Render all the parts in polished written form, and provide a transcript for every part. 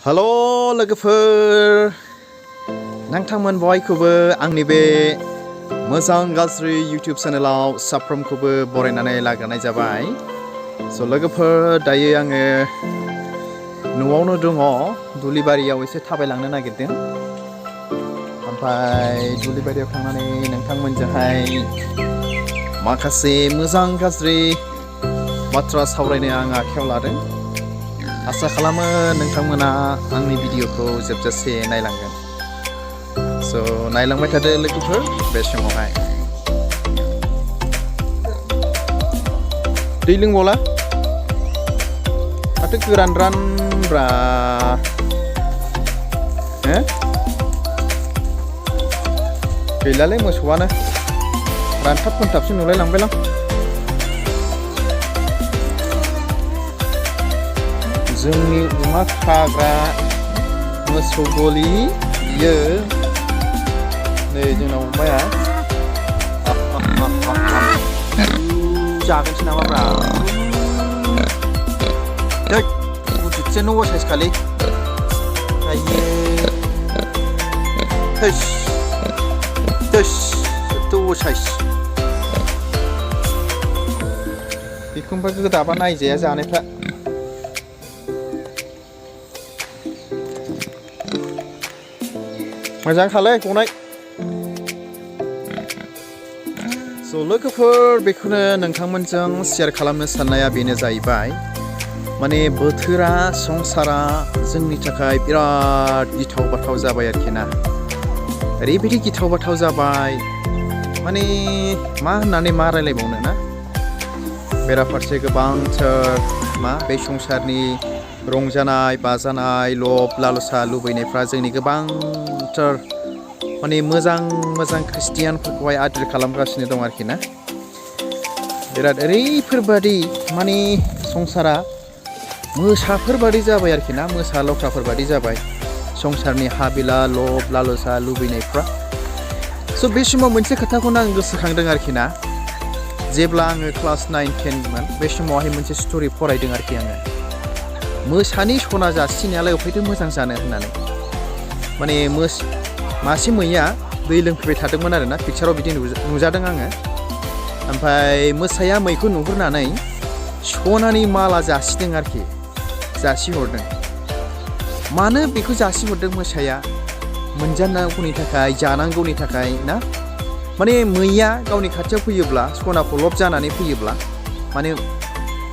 Hello लोगोफोर नोंथांमोन बयखौबो आंनि बे मोजां गाज्रि यूट्यूब चेनेलाव साफ्रोमखौबो बरायनानै लाग्रोनाय जाबाय। स' लोगोफोर दायो आङो न'आवनो दङ, दुलिबारियाव एसे थाबायलांनो नागिरदों। ओमफ्राय दुलिबारियाव थांनानै नोंथांमोनजोंहाय माखासे मोजां गाज्रि बाथ्रा सावरायनो आं आखायाव लादों। आसा खालामो नोंथांमोना आंनि भिडिअखौ जोबजासे नायलांगोन। स' नायलांबाय थादो लोगोफोर बे समावहाय। दै लोंबावला माथो गोरान रानब्रा गैलालै मोसौआनो रानथाब फोनथाबसो नुलाय लांबायलां। जोंनि अमा खाग्रा मोसौ गलि बियो नै जोंनाव अमाया जागोनसो नामाब्रा गुदुदसे न' साइज खालि आइये थ' साइज बेखौबा गोदाबा नायजाया जानायफ्रा। मोजां खालै गनाय। स' लोगोफोर बेखौनो नोंथांमोनजों शेयार खालामनो साननाया बेनो जाहैबाय, माने बोथोरा संसारा जोंनि थाखाय बिराद गिथाव बाथाव जाबाय आरोखि ना। ओरैबायदि गिथाव बाथाव जाबाय माने मा होननानै मा रायलायबावनो ना। बेराफारसे गोबांथार बे संसारनि रंजानाय बाजानाय लब लालसा लुबैनायफ्रा जोंनि गोबांथार माने मोजां ख्रिस्टियानफोरखौहाय आद्रि खालामगासिनो दं आरोखि ना। बिराद ओरैफोरबादि माने संसारा मोसाफोरबादि जाबाय आरोखि ना, मोसा लख्राफोरबादि जाबाय संसारनि हाबिला लब लालसा लुबैनायफ्रा। स' बे समाव मोनसे खोथाखौनो आं गोसोखांदों आरोखि ना। जेब्ला आङो क्लास 9-10 मोन बे समावहाय मोनसे स्ट'रि फरायदों आरोखि आङो। मोसानि सना जासिनायालाय अफायथो मोजां जानो होननानै। माने मासे मैया दै लोंफैबाय थादोंमोन आरोना, पिक्चाराव बिदि नुजादों आङो। ओमफ्राय मोसाया मैखौ नुहुरनानै सनानि माला जासिदों आरोखि, जासिहरदों। मानो बेखौ जासिहरदों मोसाया? मोनजानांगौनि थाखाय, जानांगौनि थाखाय ना। माने मैया गावनि खाथियाव फैयोब्ला सनाखौ लब जानानै फैयोब्ला माने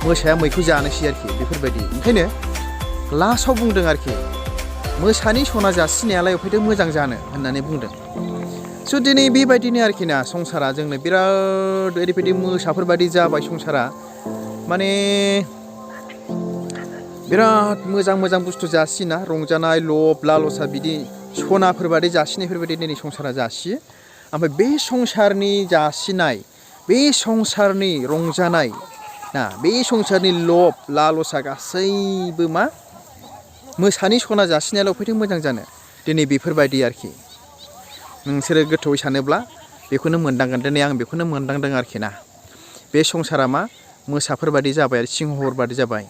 मोसाया मैखौ जानोसै आरोखि बेफोरबायदि। ओंखायनो लास्टआव बुंदों आरोखि मोसानि सना जासिनायालाय अफायथो मोजां जानो होननानै बुंदों। स' दिनै बेबायदिनो आरोखि ना संसारा जोंनो बिराद ओरैबायदि मोसाफोरबायदि जाबाय संसारा। माने बिराद मोजां बुस्थु जासिना रंजानाय लब लालसा बिदि सनाफोरबायदि जासिनायफोरबायदि दिनै संसारा जासियो। ओमफ्राय बे संसारनि जासिनाय, बे संसारनि रंजानाय ना, बे संसारनि लब लालसा गासैबो मोसानि सना जासिनायाल' अफायथो मोजां जानो। दिनै बेफोरबायदि आरोखि। नोंसोरो गोथौयै सानोब्ला बेखौनो मोनदांगोन। दिनै आं बेखौनो मोनदांदों आरोखि ना। बे संसारा मोसाफोरबादि जाबाय आरो सिंहफोरबादि जाबाय।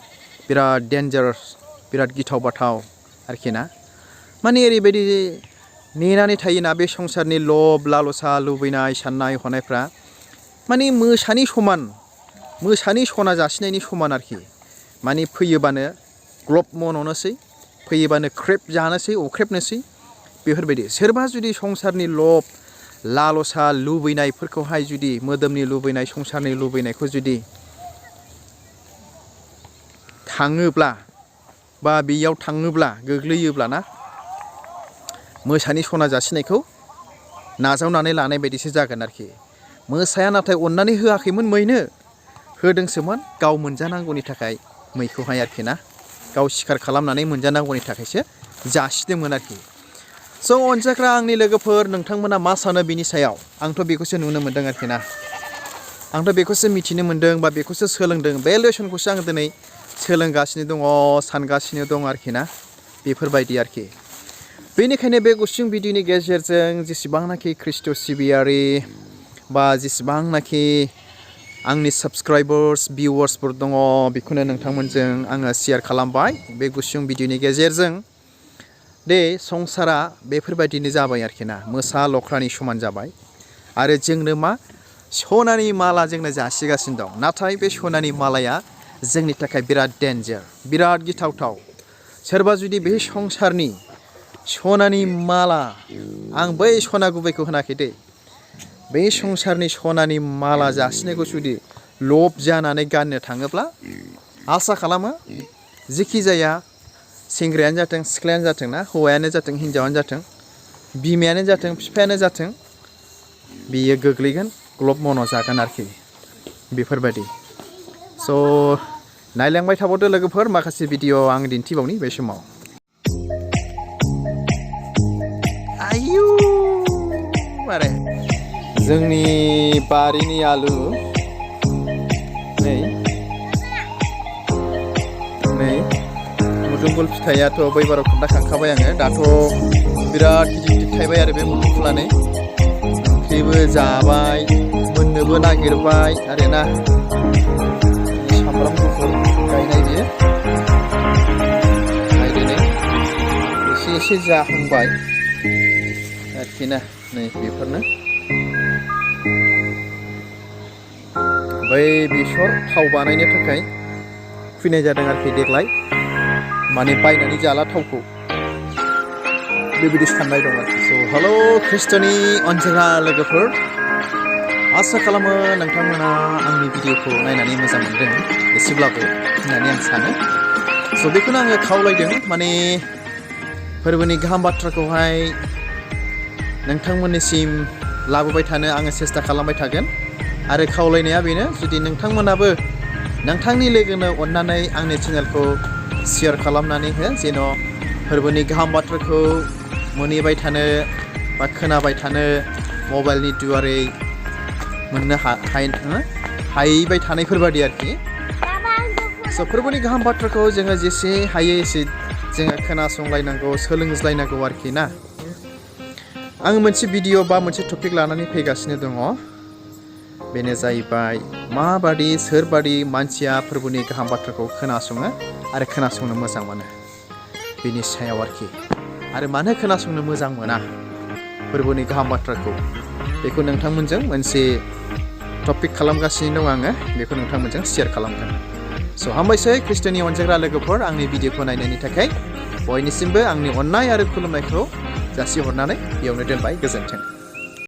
बिराद डेन्जारास, बिराद गिथाव बाथाव आरोखि ना। माने ओरैबायदि नेनानै थायोना बे संसारनि लब लालसा लुबैनाय साननाय हनायफ्रा माने मोसानि सना जासिनायनि समान आरोखि। माने फैयोबानो ग्लब मन'नोसै, फैयोबानो ख्रेब जानोसै अख्रेबनोसै बेफोरबायदि। सोरबा जुदि संसारनि लब लालसा लुबैनायफोरखौहाय जुदि मोदोमनि लुबैनाय संसारनि लुबैनायखौ जुदि थाङोब्ला बा बेयाव थाङोब्ला गोग्लैयोब्ला ना, मोसानि सना जासिनायखौ नाजावनानै लानाय बायदिसो जागोन आरोखि। मोसाया नाथाय अननानै होआखैमोन मैनो, होदोंसोमोन गाव मोनजानांगौनि थाखाय मैखौहाय आरोखि ना। गाव सिखार खालामनानै मोनजानांगौनि थाखायसो जासिदोंमोन आरोखि। स' अनजाग्रा आंनि लोगोफोर नोंथांमोना मा सानो बिनि सायाव? आंथ' बेखौसो नुनो मोन्दों आरोखि ना। आंथ' बेखौसो मिथिनो मोन्दों बा बेखौसो सोलोंदों। बे लेसनखौसो आं दिनै सोलोंगासिनो दङ, सानगासिनो दं आरोखि ना। बेफोरबायदि आरोखि। बेनिखायनो बे गुसुं भिडिअनि गेजेरजों जेसेबांनाखि ख्रिस्ट' सिबियारि बा जेसेबांनाखि आंनि साबस्क्राइबार्स भिउवार्सफोर दङ बेखौनो नोंथांमोनजों आङो शेयार खालामबाय बे गुसुं भिडिअनि गेजेरजों। दे संसारा बेफोरबायदिनो जाबाय आरोखि ना मोसा लख्रानि समान जाबाय आरो जोंनो मा सनानि माला जोंनो जासिगासिनो दं नाथाय बे सनानि मालाया जोंनि थाखाय बिराद डेन्जार बिराद गिथावथाव सोरबा जुदि बे संसारनि सनानि माला आं बै सना गुबैखौ होनाखै दे बे संसारनि सनानि माला जासिनायखौ जुदि लब जानानै गाननो थाङोब्ला आसा खालामो जेखि जाया सेंग्रायानो जाथों सिख्लायानो जाथों ना हौवायानो जाथों हिन्जावानो जाथों बिमायानो जाथों बिफायानो जाथों बियो गोग्लैगोन ग्लब मन' जागोन आरोखि बेफोरबायदि स' नायलांबाय थाबावदो लोगोफोर माखासे भिडिअ आं दिन्थिबावनि बे समाव आयु आरे जोंनि बारिनि आलु नै मुदुमफुल फिथाइयाथ' बैबाराव खोन्थाखांखाबाय आङो दाथ' बिराद गिदिर गिदिर थाइबाय आरो बे मुदुमफुलानो ओंख्रिबो जाबाय मोननोबो नागिरबाय आरोना सामब्राम गुफुर गायनाय बियो नायदो एसे एसे जाहांबाय आरोखि ना नै बेफोरनो बै बेसर थाव बानायनो थाखाय फैनाय जादों आरोखि देग्लाय माने बायनानै जाला थावखौ बेबायदि साननाय दं आरोखि स' हेल' खृष्टनि अनजिमा लोगोफोर आसा खालामो नोंथांमोना आंनि भिडिअखौ नायनानै मोजां मोनदों एसेब्लाबो होननानै आं सानो स' बेखौनो आङो खावलायदों माने फोरबोनि गाहाम बाथ्राखौहाय नोंथांमोननिसिम लाबोबाय थानो आङो सेस्था खालामबाय थागोन आरो खावलायनाया बेनो जुदि नोंथांमोनाबो नोंथांनि लोगोनो अननानै आंनि चेनेलखौ शेयार खालामनानै हो जेन' फोरबोनि गाहाम बाथ्राखौ मोनहैबाय थानो बा खोनाबाय थानो मबाइलनि दुवारै मोननो हायैबाय थानायफोरबादि आरोखि स' फोरबोनि गाहाम बाथ्राखौ जोङो जेसे हायो एसे जोङो खोनासंलायनांगौ सोलोंज्लायनांगौ आरोखि ना आं मोनसे भिडिअ बा मोनसे टपिक लानानै फैगासिनो दङ बेनो जाहैबाय माबादि सोरबादि मानसिया फोरबोनि गाहाम बाथ्राखौ खोनासङो आरो खोनासंनो मोजां मोनो बेनि सायाव आरोखि आरो मानो खोनासंनो मोजां मोना फोरबोनि गाहाम बाथ्राखौ बेखौ नोंथांमोनजों मोनसे टपिक खालामगासिनो दं आङो बेखौ नोंथांमोनजों शेयार खालामगोन स' हामबायसै खृष्टनि अनजाग्रा लोगोफोर आंनि भिडिअखौ नायनायनि थाखाय बयनिसिमबो आंनि अननाय आरो खुलुमनायखौ जासिहरनानै बेयावनो दोनबाय गोजोन्थों